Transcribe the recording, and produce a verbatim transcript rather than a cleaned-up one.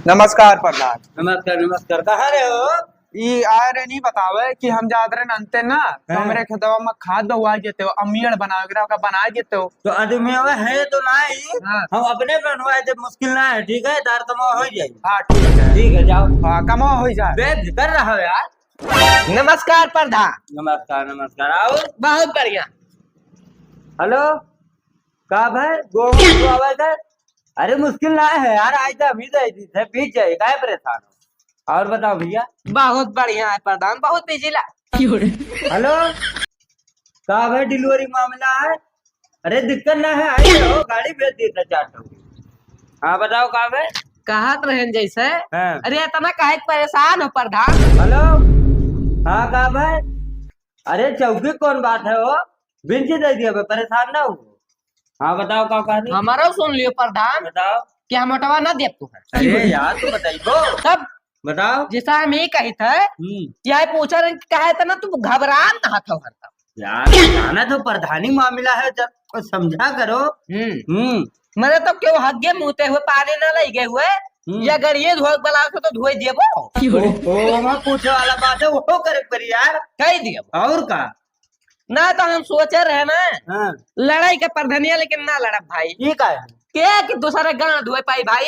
नमस्कार प्रधान। नमस्कार, नमस्कार। कहाँ रहे हो? ई आए रहे नहीं बतावे कि हम जात रहे अंते ना, तो हाँ। हमरे खेतवा में खाद दवा देते हो, अमीर बनावे के रहा, ओका बना देते हो। तो आदमी है तो ना ही, हाँ। हम अपने बनवाए थे, मुश्किल ना है, ठीक है, दार कमाओ हो जाए। हाँ, ठीक है। ठीक है, जाओ। हाँ, कमाओ हो जाए। बेफिक्र रहो यार। नमस्कार प्रधान। नमस्कार, नमस्कार। आओ। बहुत बढ़िया। हेलो, का भाई, गोहूं तो आवे का? अरे मुश्किल ना है यार, आज तो हम ही दे दी थे, बीत जाए, काहे परेशान हो? और बताओ भैया। बहुत बढ़िया है प्रधान, बहुत बिजी ला। हेलो, का भाई, डिलीवरी मामला है? अरे दिक्कत ना है, आई हो, गाड़ी भेज दी था चार सौ। हाँ बताओ का भाई। कहत रहन जैसे। हाँ। अरे इतना काहे के परेशान हो प्रधान? हेलो, हाँ का भाई? अरे चौकी कौन बात है हो? बिंची दे दिया बे, परेशान ना हो। हाँ बताओ का कह रही? हमारो सुन लियो प्रधान। बताओ। कि हम मोटवा ना देब तू है। अरे यार तू बताइबो। तब बताओ। जैसा हम ये कही था हम्म। कि आए पूछा रहे कि कहा था ना तू घबरान ना था हरदम। यार जाना तो प्रधानी मामला है, जब कुछ समझा करो। हम्म। हम्म। मने तो क्यों हग्गे मुँहते हुए पानी ना लई गए हुए हम्म। या गड़िए धोए वाला से तो धोए देबो। ओ, ओ, वहाँ पूछे वाला बात है, वो करे के पड़ी यार। कही दियो। और का? ना तो हम सोचे रहे ना हाँ। लड़ाई के प्रधानिया, लेकिन ना लड़ब भाई। ये का है? के कि दूसरे गांड धोए पाई भाई।